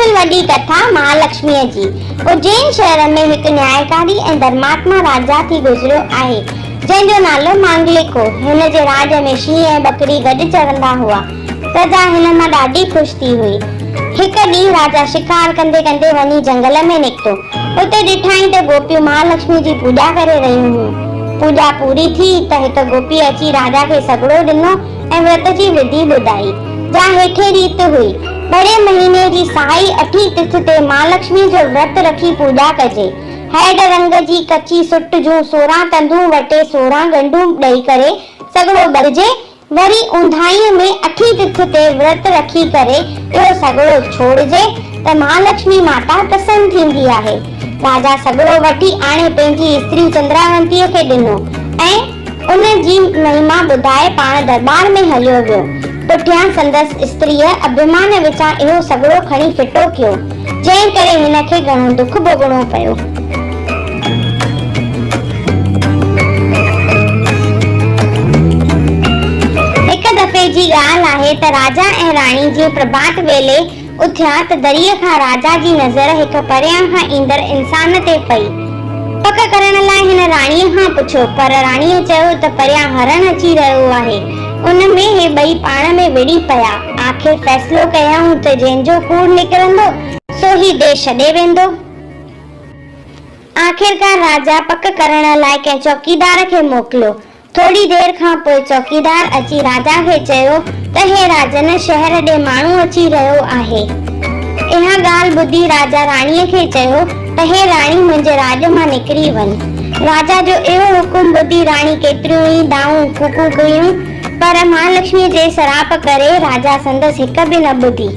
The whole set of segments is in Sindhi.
دراصل وڏي ڪٿا مهالڪشميء جي. اجين شهر ۾ هڪ نيائڪاري ۽ ڌرماتما راجا ٿي گذريو آهي، جنهن جو نالو مانگلڪ هو. هن جي راڄ ۾ شينهن ۽ ٻڪري گڏ چرندا هئا. پرجا هن مان ڏاڍي خوش ٿي هئي. هڪ ڏينهن راجا شڪار ڪندي ڪندي وڃي جهنگل ۾ نڪتو. اتي ڏٺائين ته گوپيون مهالڪشميء جي پوڄا ڪري رهيون هيون. پوڄا پوري ٿي ته هڪ گوپيء اچي راجا کي سڳڙو ڏنو ۽ ورت جي وڌي ٻڌائي، جا هيٺين ريت هئي، ٻڙي مهيني جي سائي اٺين تٿ تي مهالڪشميء جو ورت رکي پوڄا ڪجي. هيڊ رنگ جي ڪچي سٽ جون 16 تندون وٽي 16 ڳنڍون ڏئي ڪري سڳڙو ٻڌجي، وري اونداهيء ۾ اٺين تٿ تي ورت رکي ڪري اهو سڳڙو ڇوڙجي ته مهالڪشمي ماتا پرسن ٿيندي آهي. راجا سڳڙو وٺي آڻي پنهنجي استري چندراونتيء کي ڏنو ۽. ان جي مهما ٻڌائي پاڻ درٻار ۾ هليو ويو. پٺيان سندس استريء اڀيمان وچان اهو سڳڙو کڻي ڦٽو ڪيو، جنهن ڪري هن کي گهڻو دک ڀوڳڻو پيو. هڪ دفعي جي ڳالهه آهي ته راجا ۽ راڻي جيئن پرڀات ويلي اٿيا ته دريء کان راجا جي نظر هڪ پريان کان ايندڙ انسان تي پئي. پڪ ڪرڻ لاء هن راڻيء کان پڇيو، پر راڻيء چيو ته پريان هرڻ اچي رهيو آهي. ان ۾ هي ٻئي پاڻ ۾ وڙهي پيا. آخر فيصلو ڪيائون ته جنهن جو ڪوڙ نڪرندو، سو هي ديش ڇڏي ويندو. آخرڪار راجا پڪ ڪرڻ لاء ڪنهن چوڪيدار کي موڪليو. ٿوري دير کان پوء چوڪيدار اچي راجا کي چيو ته هي راجن، شهر ڏي ماڻهو اچي رهيو آهي. اها ڳالهه ٻڌي راجا راڻيء کي چيو ته هي راڻي منهنجي راڄ مان نڪري وڃ. راجا جو اهو حڪم ٻڌي راڻي ڪيتريون ئي دانهون ڪوڪون ڪيون، پر مهالڪشميء جي سراپ ڪري راجا سندس هڪ به نه ٻڌي.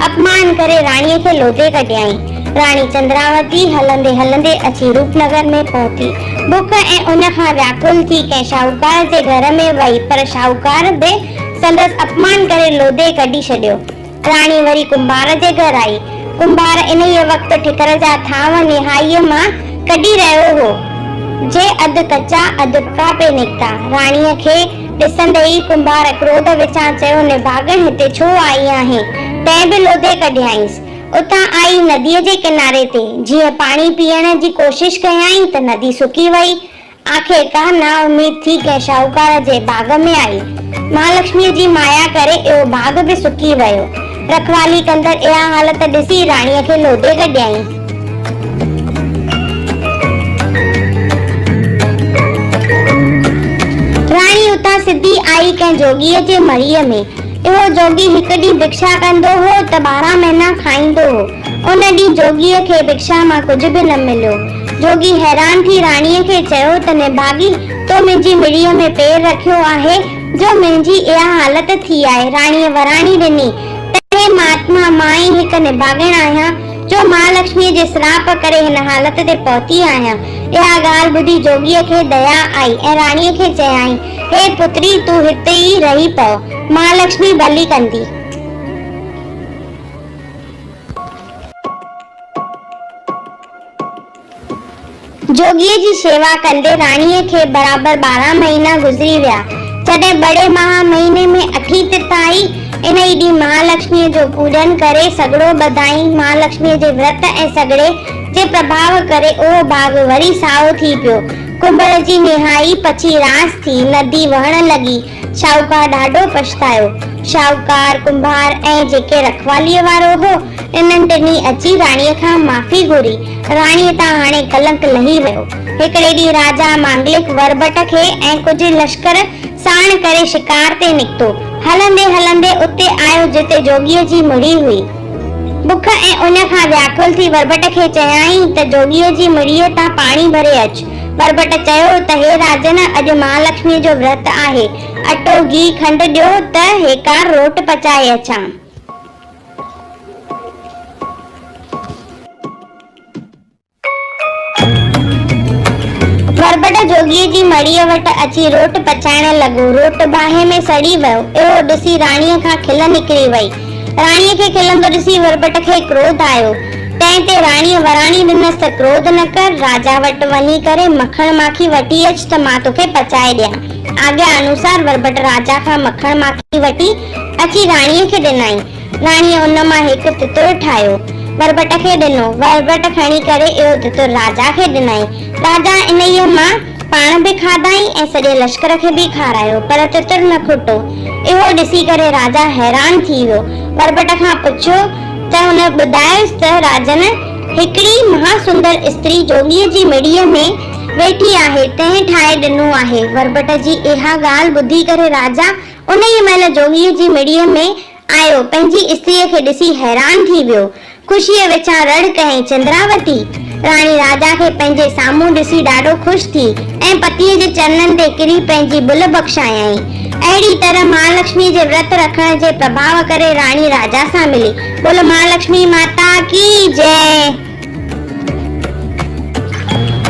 اپمان ڪري راڻيء کي لوڌي ڪڍيائين. راڻي چندراوتي هلندي هلندي اچي روپنگر ۾ پهتي. بک ۽ اڃ کان وياڪل ٿي ڪنهن شاهوڪار جي گهر ۾ وئي، پر شاهوڪار به سندس اپمان ڪري لوڌي ڪڍي ڇڏيو. راڻي وري ڪنڀار جي گهر آئي. ڪنڀار انهيء وقت ٺڪر جا ٿانو نهائيء مان ڪڍي رهيو هو، جي اڌ ڪچا اڌ پڪا پئي نڪتا. راڻيء کي ڏسندي ئي ڪنڀار ڪروڌ وچان چيو، نڀاڳڻ هتي ڇو آئي آهين؟ تنهن به لوڌي ڪڍيائينس. اتان آئي نديء جي ڪناري تي جيئن پاڻي پيئڻ جي ڪوشش ڪيائين ته ندي سڪي وئي. آخرڪار نااميد ٿي ڪنهن شاهوڪار جي باغ ۾ آئي. مهالڪشميء جي مايا ڪري اهو باغ به سڪي ويو. رکوالي ڪندڙ اها حالت ڏسي راڻيء کي لوڌي ڪڍيائين. راڻي اتان سڌي آئي ڪنهن جوڳيء جي مڙهيء ۾. اهو جوڳي هڪ ڏينهن بکشا ڪندو هو ته 12 مهينا کائيندو هو. ان ڏينهن جوڳيء کي بکشا مان ڪجهه به نه مليو. جوڳي حيران ٿي راڻيء کي چيو ته نڀاڳي، تو منهنجي مڙهيء ۾ پير رکيو آهي، جو منهنجي اها حالت ٿي آهي. راڻيء وراڻي ڏني ته هي مهاتما، مان ئي هڪ نڀاڳڻ آهيان، جو مهالڪشميء جي سراپ ڪري هن حالت تي پهتي آهيان. اها ڳالهه ٻڌي جوڳيء کي ديا آئي ۽ راڻيء کي چيائين. هي پتري تون هتي ئي رهي پئو، مهالڪشمي ڀلي ڪندي. جوڳيء جي شيوا ڪندي راڻيء کي برابر 12 مهينا گذري ويا. جڏهن ٻڙي مها مهيني ۾ اٺين تٿ آئي، انهيء ڏينهن مهالڪشميء جو پوڄن ڪري سڳڙو ٻڌائين. مهالڪشميء جي ورت ۽ سڳڙي جي پرڀاء ڪري اهو باغ وري سائو ٿي پيو. ڪنڀر جي نهائي پڇي راس ٿي، ندي وهڻ لڳي. شاهوڪار ڏاڍو پڇتايو. شاهوڪار، ڪنڀار ۽ جيڪي رکواليء وارو هو، انهن ٽنهي اچي راڻيء کان معافي گهري. راڻيء تان هاڻي ڪلنڪ لهي ويو. هڪڙي ڏينهن راجا مانگلڪ وربٽ کي ۽ ڪجهه لشڪر ساڻ ڪري شڪار تي نڪتو. هلندي هلندي اتي آيو جتي جوڳيء جي مڙهي هئي. بک ۽ اڃ کان وياڪل ٿي وربٽ کي چيائين ته جوڳيء جي مڙهيء تان پاڻي ڀري اچ. وربٽ چيو ته هي راجن اڄ مهالڪشميء جو ورت آهي، اٽو، گيهه، کنڊ ڏيو ته هيڪار روٽ پچائي اچان. وربٽ جوڳيء جي مڙهيء وٽ اچي روٽ پچائڻ لڳو. روٽ باهه ۾ سڙي ويو. اهو ڏسي راڻيء کان کل نڪري وئي. راڻيء کي کلندو ڏسي وربٽ کي ڪروڌ آيو. تنهن تي راڻيء وراڻي ڏنس ته ڪروڌ نه ڪر، راجا وٽ وڃي ڪري مکڻ ماکي وٺي اچ ته مان توکي پچائي ڏيان. آگيا انوسار وربٽ راجا کان مکڻ ماکي وٺي اچي راڻيء کي ڏنائين. راڻيء ان مان هڪ تتر ٺاهيو. ورڀٽ کي ڏنو. ورڀٽ کڻي ڪري اهو تتر راجا کي ڏنائين. راجا انهيء مان پاڻ به کاڌائين ۽ سڄي لشڪر کي به کارايو، پر تتر نه کٽو. اهو ڏسي ڪري راجا حيران ٿي ويو. ورڀٽ کان پڇيو ته هن ٻڌايس ته راجن! هڪڙي مها سندر استري جوڳيء جي مڙهيء ۾ ويٺي آهي، تنهن ٺاهي ڏنو آهي. ورڀٽ جي اها ڳالهه ٻڌي ڪري راجا انهيء مهل جوڳيء جي مڙهيء ۾ آيو. پنهنجي استريء کي ڏسي حيران ٿي ويو. خوشيء وچان رڙ ڪيائين، چندراوتي! راڻي راجا کي پنهنجي سامهون ڏسي ڏاڍو خوش ٿي ۽ پتيء جي چرنن تي ڪري پنهنجي ڀل بخشايائين. اهڙي طرح مهالڪشميء جي ورت رکڻ جي پرڀاء ڪري راڻي راجا سان ملي. بولو مهالڪشمي ماتا ڪي جئه.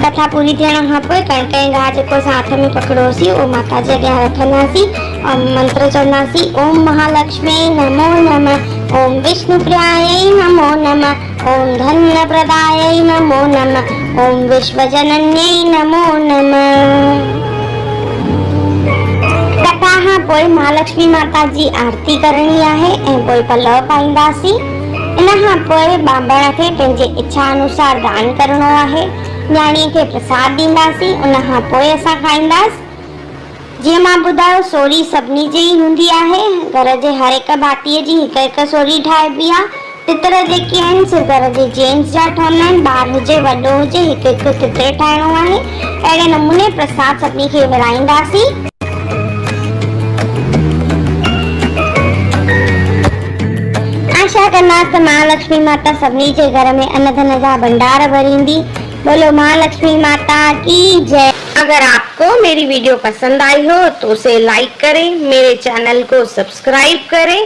ڪٿا پوري ٿيڻ کان پوء ڪڻڪ ۽ گاهه جيڪو اسان هٿ ۾ پڪڙيو هوسين اهو ماتا جي اڳيان رکنداسين ۽ منتر چونداسين اوم مهالڪشمي نمو نمه اوم وشنو پريايئي نمو نمه اوم ڌن پردايئي نمو نمه اوم وشو جننيئي نمو نمه. ڪٿا کان پوء مهالڪشمي ماتا جي آرتي ڪرڻي آهي ۽ پوء پلئه پائينداسين. ان کان پوء ٻانڀڻ کي پنهنجي اڇا انوسار دان ڪرڻو آهي. نياڻيء کي پرساد ڏينداسين، ان کان پوء اسان کائينداس. جيئن مان ٻڌايو، سوري سڀني جي ئي هوندي آهي. گهر جي هر هڪ ڀاتيء جي هڪ هڪ سوري ٺاهبي آ. تتر جيڪي آهن، سي گهر جي جينٽس جا ٺهندا آهن. ٻار هجي، وڏو هجي، هڪ هڪ تتر ٺاهڻو آهي. اهڙي نموني پرساد سڀني کي ورهائينداسين. آشا ڪنداس ته مهالڪشمي ماتا سڀني جي گهر ۾ ان ڌن جا ڀنڊار ڀريندي. بولو مهالڪشمي ماتا ڪي جئه. اگر آپ ڪو ميري ويڊيو پسند آئي هو تو اسي لائيڪ ڪرين ميري چينل ڪو سبسڪرائيب ڪرين.